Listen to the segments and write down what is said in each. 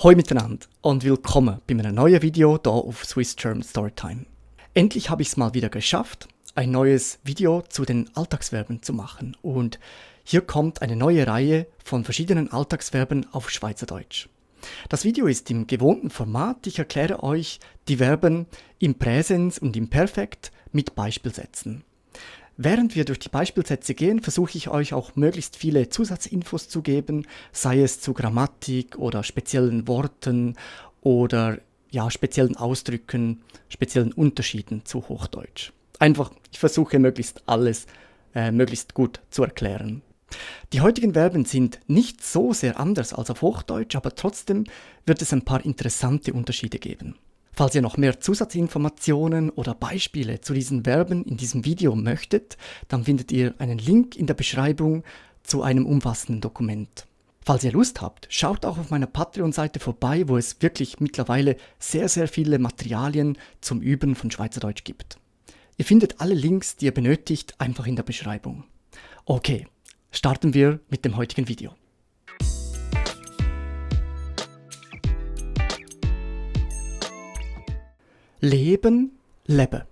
Hoi miteinander und willkommen bei einem neuen Video hier auf Swiss German Storytime. Endlich habe ich es mal wieder geschafft, ein neues Video zu den Alltagsverben zu machen. Und hier kommt eine neue Reihe von verschiedenen Alltagsverben auf Schweizerdeutsch. Das Video ist im gewohnten Format. Ich erkläre euch die Verben im Präsens und im Perfekt mit Beispielsätzen. Während wir durch die Beispielsätze gehen, versuche ich euch auch möglichst viele Zusatzinfos zu geben, sei es zu Grammatik oder speziellen Worten oder speziellen Ausdrücken, speziellen Unterschieden zu Hochdeutsch. Einfach, ich versuche möglichst alles möglichst gut zu erklären. Die heutigen Verben sind nicht so sehr anders als auf Hochdeutsch, aber trotzdem wird es ein paar interessante Unterschiede geben. Falls ihr noch mehr Zusatzinformationen oder Beispiele zu diesen Verben in diesem Video möchtet, dann findet ihr einen Link in der Beschreibung zu einem umfassenden Dokument. Falls ihr Lust habt, schaut auch auf meiner Patreon-Seite vorbei, wo es wirklich mittlerweile sehr, sehr viele Materialien zum Üben von Schweizerdeutsch gibt. Ihr findet alle Links, die ihr benötigt, einfach in der Beschreibung. Okay, starten wir mit dem heutigen Video. Leben, lebe.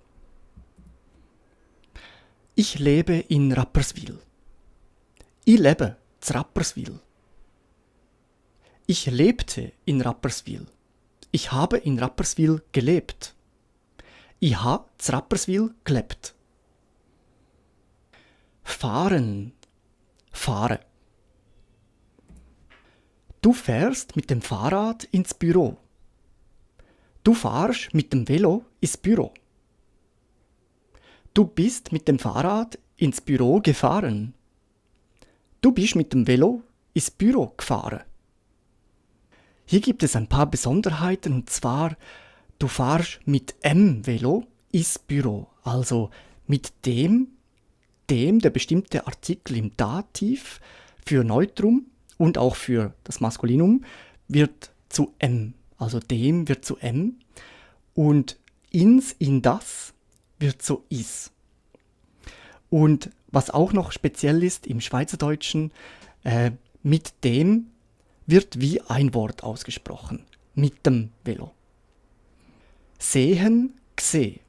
Ich lebe in Rapperswil. Ich lebe in Rapperswil. Ich lebte in Rapperswil. Ich habe in Rapperswil gelebt. Ich habe in Rapperswil gelebt. Fahren, fahre. Du fährst mit dem Fahrrad ins Büro. Du fahrst mit dem Velo ins Büro. Du bist mit dem Fahrrad ins Büro gefahren. Du bist mit dem Velo ins Büro gefahren. Hier gibt es ein paar Besonderheiten, und zwar, du fahrst mit Velo ins Büro. Also mit dem der bestimmte Artikel im Dativ für Neutrum und auch für das Maskulinum wird zu M. Also dem wird zu M und ins, in das wird zu is. Und was auch noch speziell ist im Schweizerdeutschen, mit dem wird wie ein Wort ausgesprochen. Mit dem Velo. Sehen, gseh.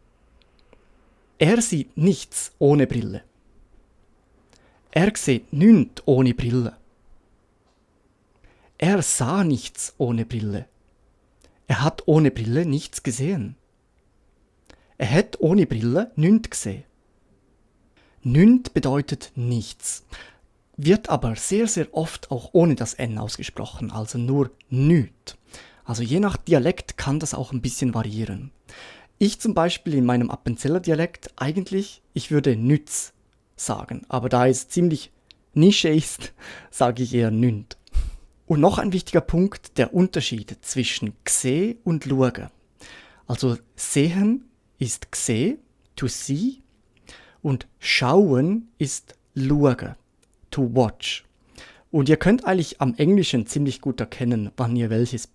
Er sieht nichts ohne Brille. Er sieht nichts ohne Brille. Er sah nichts ohne Brille. Er hat ohne Brille nichts gesehen. Er hat ohne Brille nichts gesehen. Nichts bedeutet nichts, wird aber sehr, sehr oft auch ohne das N ausgesprochen, also nur nüt. Also je nach Dialekt kann das auch ein bisschen variieren. Ich zum Beispiel in meinem Appenzeller Dialekt eigentlich, ich würde nütz sagen, aber da es ziemlich Nische ist, sage ich eher nünt. Und noch ein wichtiger Punkt, der Unterschied zwischen gseh und schauen. Also sehen ist gseh, to see, und schauen ist schauen, to watch. Und ihr könnt eigentlich am Englischen ziemlich gut erkennen, wann ihr welches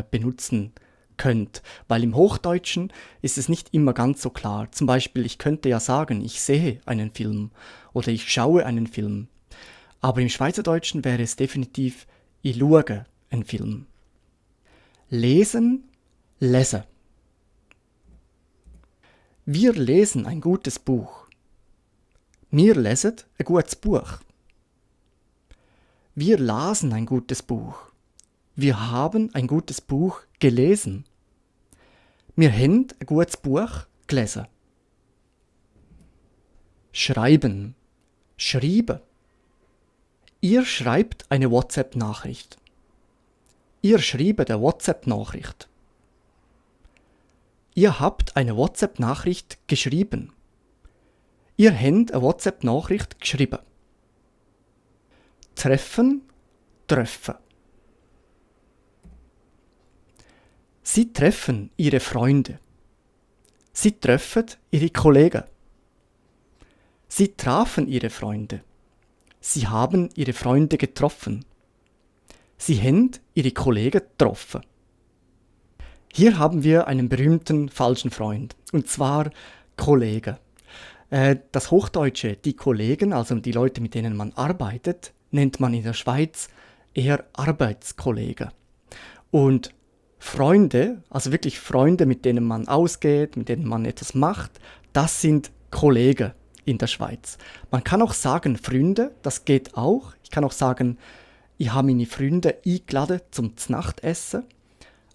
benutzen könnt, weil im Hochdeutschen ist es nicht immer ganz so klar. Zum Beispiel, ich könnte ja sagen, ich sehe einen Film oder ich schaue einen Film. Aber im Schweizerdeutschen wäre es definitiv ich schaue einen Film. Lesen, lese. Wir lesen ein gutes Buch. Wir lesen ein gutes Buch. Wir lasen ein gutes Buch. Wir haben ein gutes Buch gelesen. Wir haben ein gutes Buch gelesen. Schreiben, schreiben. Ihr schreibt eine WhatsApp-Nachricht. Ihr schreibt eine WhatsApp-Nachricht. Ihr habt eine WhatsApp-Nachricht geschrieben. Ihr habt eine WhatsApp-Nachricht geschrieben. Treffen, treffen. Sie treffen ihre Freunde. Sie treffen ihre Kollegen. Sie trafen ihre Freunde. Sie haben ihre Freunde getroffen. Sie haben ihre Kollegen getroffen. Hier haben wir einen berühmten falschen Freund, und zwar Kollege. Das Hochdeutsche, die Kollegen, also die Leute, mit denen man arbeitet, nennt man in der Schweiz eher Arbeitskollegen. Und Freunde, also wirklich Freunde, mit denen man ausgeht, mit denen man etwas macht, das sind Kollegen in der Schweiz. Man kann auch sagen Freunde, das geht auch. Ich kann auch sagen, ich habe meine Freunde eingeladen zum Znachtessen.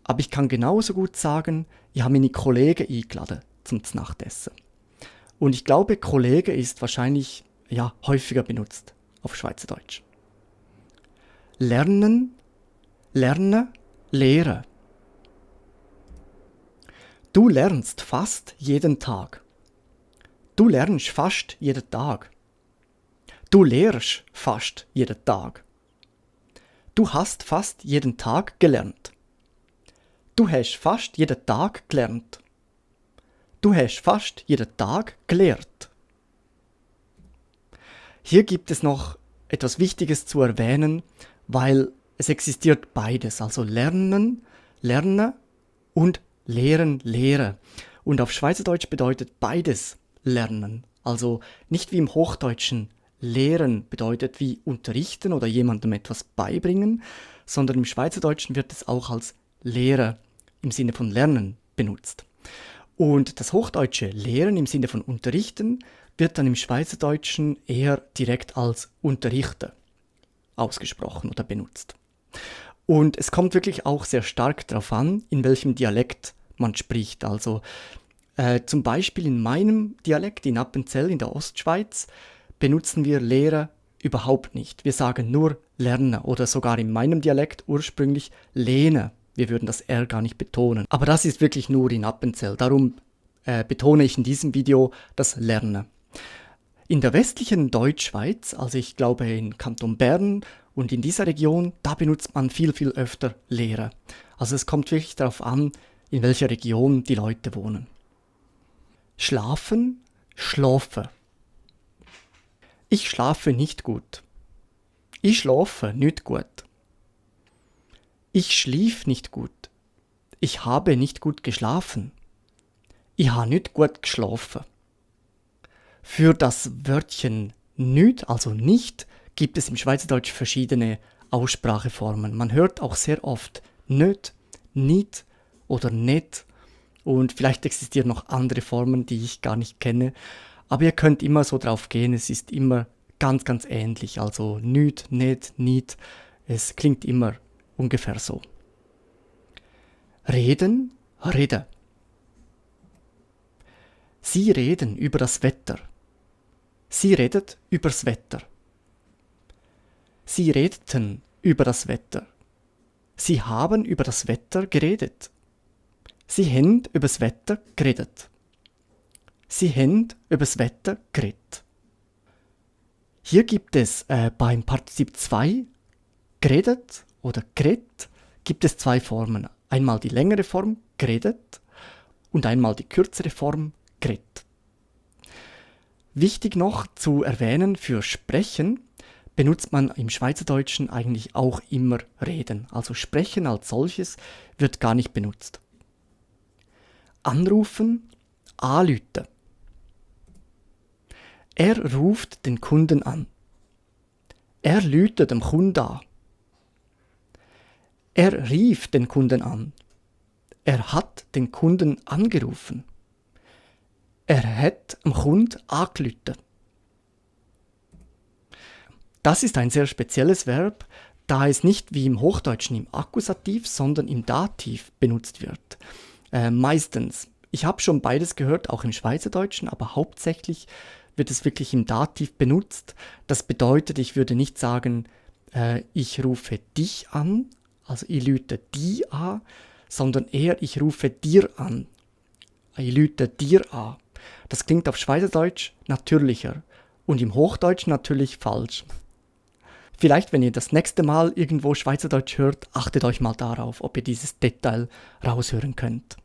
Aber ich kann genauso gut sagen, ich habe meine Kollegen eingeladen zum Znachtessen. Und ich glaube, Kollege ist wahrscheinlich häufiger benutzt auf Schweizerdeutsch. Lernen, lerne, lehre. Du lernst fast jeden Tag. Du lernst fast jeden Tag. Du lehrst fast jeden Tag. Du hast fast jeden Tag gelernt. Du hast fast jeden Tag gelernt. Du hast fast jeden Tag gelehrt. Hier gibt es noch etwas Wichtiges zu erwähnen, weil es existiert beides, also lernen, lerne und lehren, lehre. Und auf Schweizerdeutsch bedeutet beides lernen. Also nicht wie im Hochdeutschen lehren bedeutet wie unterrichten oder jemandem etwas beibringen, sondern im Schweizerdeutschen wird es auch als Lehre im Sinne von lernen benutzt. Und das hochdeutsche Lehren im Sinne von unterrichten wird dann im Schweizerdeutschen eher direkt als unterrichten ausgesprochen oder benutzt. Und es kommt wirklich auch sehr stark darauf an, in welchem Dialekt man spricht. Also zum Beispiel in meinem Dialekt in Appenzell in der Ostschweiz benutzen wir Lehre überhaupt nicht. Wir sagen nur lernen oder sogar in meinem Dialekt ursprünglich lehne. Wir würden das R gar nicht betonen. Aber das ist wirklich nur in Appenzell. Darum betone ich in diesem Video das Lernen. In der westlichen Deutschschweiz, also ich glaube in Kanton Bern und in dieser Region, da benutzt man viel, viel öfter Lehre. Also es kommt wirklich darauf an, in welcher Region die Leute wohnen. Schlafen, schlafe. Ich schlafe nicht gut. Ich schlafe nicht gut. Ich schlief nicht gut. Ich habe nicht gut geschlafen. Ich habe nicht gut geschlafen. Für das Wörtchen nicht, also nicht, gibt es im Schweizerdeutsch verschiedene Ausspracheformen. Man hört auch sehr oft nicht, nicht oder nicht. Und vielleicht existieren noch andere Formen, die ich gar nicht kenne. Aber ihr könnt immer so drauf gehen, es ist immer ganz, ganz ähnlich. Also nicht, nicht. Es klingt immer ungefähr so. Reden, rede. Sie reden über das Wetter. Sie redet übers Wetter. Sie redeten über das Wetter. Sie haben über das Wetter geredet. Sie haben übers Wetter geredet. Sie haben übers Wetter geredet. Hier gibt es beim Partizip 2 geredet oder geredet, gibt es zwei Formen. Einmal die längere Form geredet und einmal die kürzere Form geredet. Wichtig noch zu erwähnen, für Sprechen benutzt man im Schweizerdeutschen eigentlich auch immer Reden. Also Sprechen als solches wird gar nicht benutzt. Anrufen, anrufen. Er ruft den Kunden an. Er läutet dem Kunden an. Er rief den Kunden an. Er hat den Kunden angerufen. Er hat dem Kunden angerufen. Das ist ein sehr spezielles Verb, da es nicht wie im Hochdeutschen im Akkusativ, sondern im Dativ benutzt wird. Meistens. Ich habe schon beides gehört, auch im Schweizerdeutschen, aber hauptsächlich wird es wirklich im Dativ benutzt. Das bedeutet, ich würde nicht sagen, ich rufe dich an, also ich lüte die an, sondern eher ich rufe dir an. Ich lüte dir an. Das klingt auf Schweizerdeutsch natürlicher und im Hochdeutsch natürlich falsch. Vielleicht, wenn ihr das nächste Mal irgendwo Schweizerdeutsch hört, achtet euch mal darauf, ob ihr dieses Detail raushören könnt.